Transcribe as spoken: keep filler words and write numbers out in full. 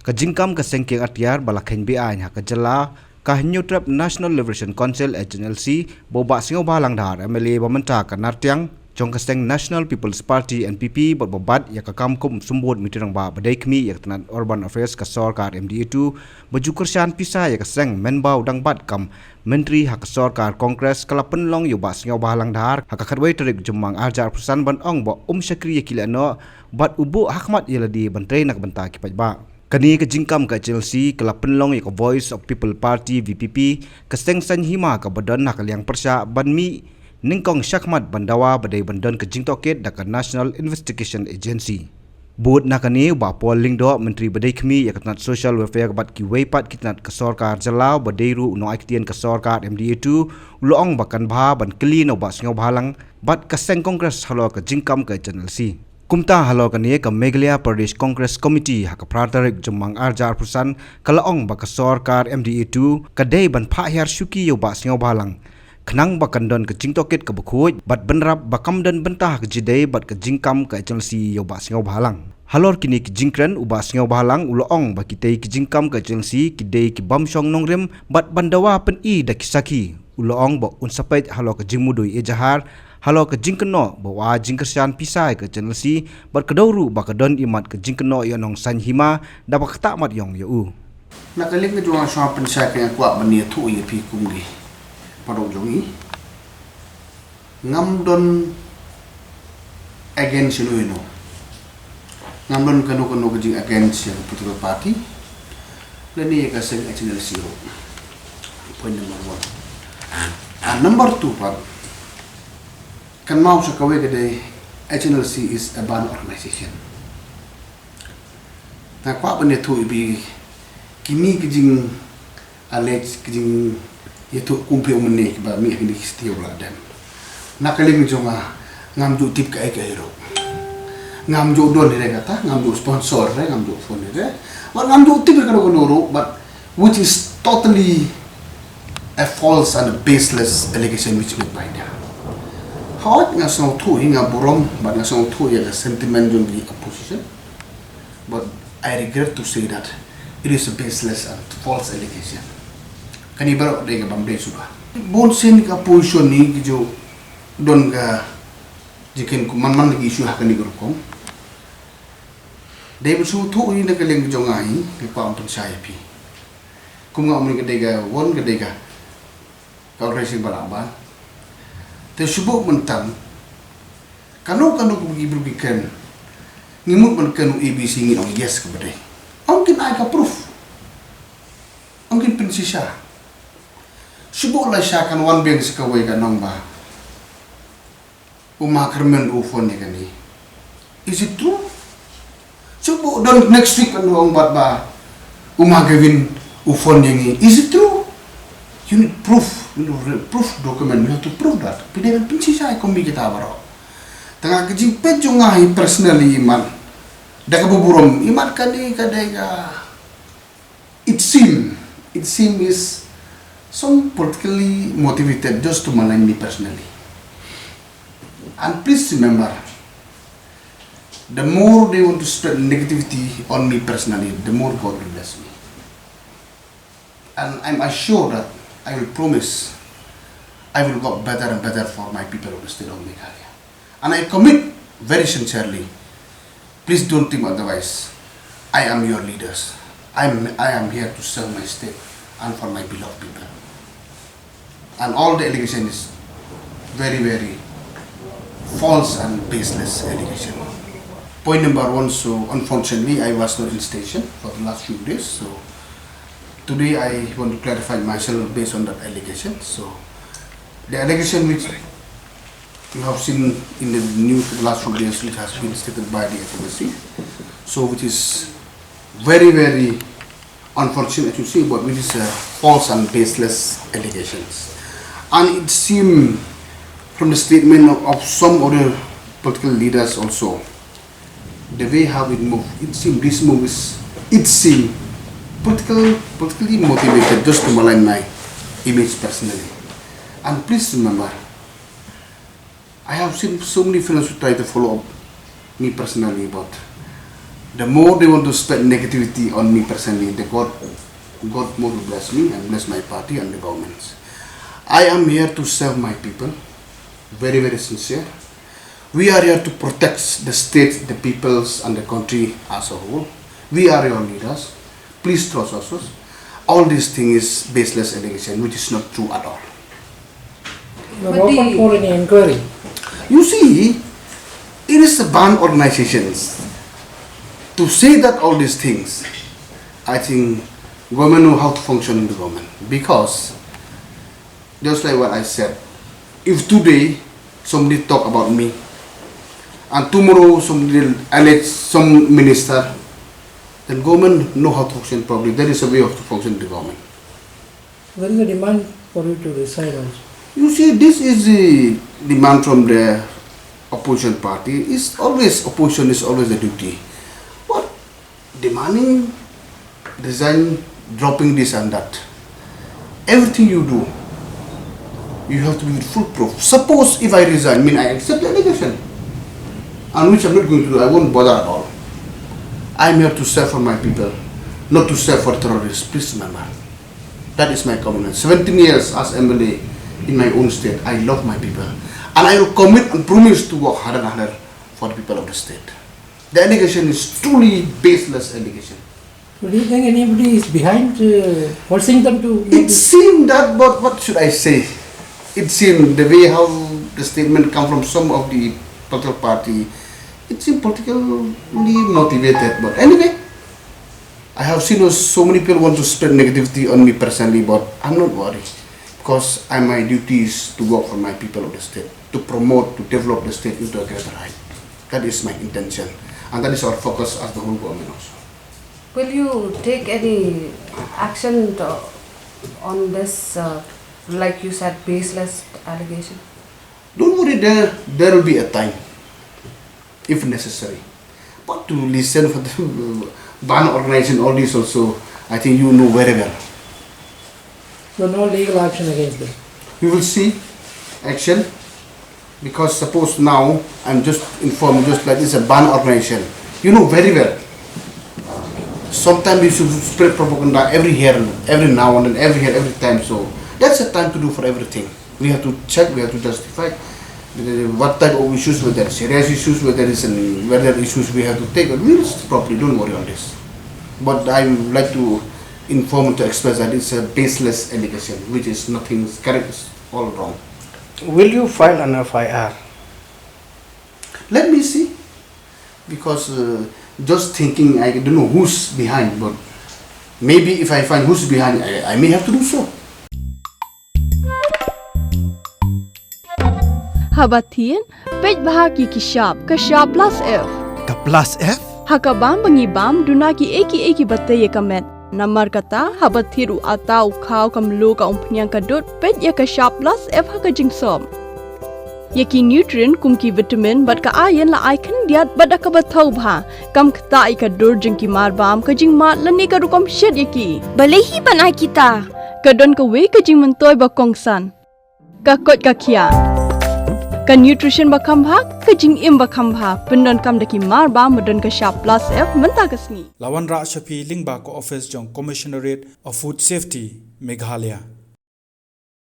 Ka jingkam ka seng kieng atiar ba la kheiñ beaiñ ha ka jylla, ka Hynñiewtrep National Liberation Council, H N L C, ba u Bah Sniawbhalang Dhar, M L A ba mynta ka Nartiang jong ka seng National People's Party, N P P, bad ba bat ïa ka kam kum u Symbud Meeting Rangbah ba dei khmih ïa ka tnat Urban Affairs ka sorkar M D A two, ba ju kyrshan pisa ïa ka seng, mynba u dang bat kam Myntri ha ka sorkar Congress, ka la pynlong ïa u Bah Sniawbhalang Dhar ha ka khatwei tarik Jymmang arhajar arphew san ban ong ba um shakri ïa ki lehnoh bad u buh ha khmat ïa lade ban trei na ka bynta ki paidbah. Kane ka jingkam ka H N L C ka la pynlong ïa ka Voice of People Party, V P P, ka seng saiñ hima kaba don ha ka liang pyrshah ban mih nyngkong shakhmat ban dawa ba dei ban don ka jingtohkit da ka National Investigation Agency. Bud na kane, u Bah Paul Lyngdoh, Myntri ba dei khmih ïa ka tnat Social Welfare bad kiwei pat ki tnat ka sorkar jylla, ba dei ruh u nongai ktien ka sorkar M D A two, u la ong ba kan bha ban kylli na u Bah Sniawbhalang bad ka seng Congress halor ka jingkam ka H N L C. Kumta halor kane, ka Meghalaya Pradesh Congress Committee ha ka phra tarik Jymmang arhajar arphew san ka la ong ba ka sorkar M D A two ka dei ban phah hiar shuki ïa u Bah Sniawbhalang, khnang ba kan don ka jingtohkit kaba khuid bad bynrap ba kam don bynta ha ka jingdei bad ka jingkam ka H N L C ïa u Bah Sniawbhalang. Halor kine ki jingkren, u Bah Sniawbhalang u la ong ba kitei ki jingkam ka H N L C ki dei ki bym shong nongrim bad ban dawa pyni da ki sakhi. U la ong ba un sa peit halor ka jingmudui ejahar halor ka jingkynnoh ba u ai jingkyrshan pisa ïa ka H N L C, bad ka daw ruh ba ka don imat ka jingkynnoh ïa u nongsaiñ hima da ba ka ktah mat ïong ïa u. Na ka liang ka jong nga, shuwa pynshai ka, nga kwah ban ïathuh ïa phi kum ki paralok jong ngi. Ngam don against ïano ïano. Ngam don kano kano ka jing against ïa ka political party lane ïa ka seng H N L C ruh. Point number one. And number two pat, kynmaw sa kawei ka dei, H N L C is a banned organization. Nga kwah ban ïathuh ïa phi, kine ki jing allege, ki jingïathuh kum phi ong mynne, kiba mih ha kine ki step ba la dep. Na ka liang jong nga, ngam ju tip kaei kaei ruh. Ngam ju don hi re kata, ngam ju sponsor re, ngam ju fund hi re. Bad ngam ju tip re kano kano ruh, but which is totally a false and a baseless allegation which made by them. Hooid, nga sngewthuh hi, nga burom bad nga sngewthuh ïa ka sentiment jong ki opposition. But I regret to say that it is a baseless and false allegation. Kane baroh dei ka bym dei suba. Bun sien ka opposition hi ki ju don ka jingkren kum man man la ki issue ha kane ka rukom. Dei ban sngewthuh hi na ka liang jong nga hi, nga kwah ban pynshai ïa phi. Kum nga ong mynne, ka dei ka one, ka dei ka, ka organization ba lah ban. Te shu buh mynta, kano kano kaba ki briew ki kren, ngi mut ban kren u A B C, ngi ong yes kaba dei. Ong kin ai ka proof. Ong kin pynshisha. Shu buh lashai, kan wan biang sa kawei kan ong ba u Ma Kyrmen u phone ïa kane. Is it true? Shu buh don next week kan ong pat ba u Ma Gavin u phone ïa ngi. Is it true? You need proof. You need re-, proof document. You have to prove that. Phi dei ban pynshisha ïa kum kita baroh. Tang ka jingpeit jong nga hi personally, imat da kaba burom, imat kane ka dei ka, it seem, it seem is some politically motivated just to malign me personally. And please remember, the more they want to spread negativity on me personally, the more God will bless me. And I'm assured that I will promise I will work better and better for my people of the state of Meghalaya. And I commit very sincerely, please don't think otherwise. I am your leaders. I'm, I am here to serve my state and for my beloved people. And all the allegation is very, very false and baseless allegation. Point number one, so unfortunately, I was not in station for the last few days, so today I want to clarify myself based on that allegation. So the allegation which you have seen in the news for the last few days, which has been stated by the F M C, so which is very, very unfortunate to say, but which is, uh, false and baseless allegations. And it seems from the statement of, of some other political leaders also, the way how it moved, it seems this move is, it seems political, politically motivated just to malign my image personally. And please remember, I have seen so many friends who try to follow up me personally, but The more they want to spread negativity on me personally, the God, God more will bless me and bless my party and the governments. I am here to serve my people. Very, very sincere. We are here to protect the state, the peoples, and the country as a whole. We are your leaders. Please trust us. All this thing is baseless allegation, which is not true at all. You're open for any inquiry. You see, it is the banned organizations. To say that all these things, I think government know how to function in the government. Because, just like what I said, if today somebody talk about me, and tomorrow somebody allege some minister, then government know how to function properly. That is a way of to function the government. There is a demand for you to resign also. You see, this is the demand from the opposition party. It's always, opposition is always the duty. What? Demanding, resign, dropping this and that. Everything you do, you have to be with full proof. Suppose if I resign, mean I accept the allegation. And which I'm not going to do, I won't bother at all. I'm here to serve for my people, not to serve for terrorists. Please remember. That is my commitment. Seventeen years as M L A in my own state, I love my people. And I will commit and promise to work harder and harder for the people of the state. The allegation is truly baseless allegation. So do you think anybody is behind uh, forcing them to? It seemed that, but what should I say? It seemed the way how the statement come from some of the political party, it seemed politically motivated. But anyway, I have seen so many people want to spread negativity on me personally, but I'm not worried because I, my duty is to work for my people of the state, to promote, to develop the state into a greater height. That is my intention, and that is our focus as the whole government also. Will you take any action to, on this, uh, like you said, baseless allegation? Don't worry, there, there will be a time, if necessary. But to listen for the banned organization, all this also, I think you know very well. So no legal action against them. We will see action, because suppose now I'm just informed, just like it's a banned organization. You know very well. Sometimes you should spread propaganda every here, every now and then, every here, every time. So that's a time to do for everything. We have to check, we have to justify what type of issues, whether serious issues, whether it's an, whether issues we have to take. But we'll properly, don't worry on this. But I would like to inform, to express that it's a baseless allegation, which is nothing correct, it's all wrong. Will you file an F I R? Let me see, because uh, just thinking, I don't know who's behind, but maybe if I find who's behind, I, I may have to do so. Haba thied, peit bha ki ki shap, ka shap plus F. Ka plus F? Ha ka bam ba ngi bam, duna ki ei ki ei ki ba tei ïa ka met. Namar kata, haba thied u atta u khaw, ka mluh, ka umphniang, ka dud, peit ïa ka shap plus F ha ka jingsop. Ïa ki nutrient kum ki vitamin bad ka iron la ai khyndiat bad da kaba thaw bha. Kam ktah ïa ka dur jong ki mar bam, ka jingmad lane ka rukom shet ïa ki. Balei hi ban ai kita? Ka don kawei ka jingmyntoi ba kongsan. Ka koit ka khiah. Ka nutrition ba kham bha, ka jingim ba kham bha. Pyndonkam da ki mar bam ba don ka shap plus F mynta ka sngi. La wanrah sha phi lyngba ka office jong Commissionerate of Food Safety, Meghalaya.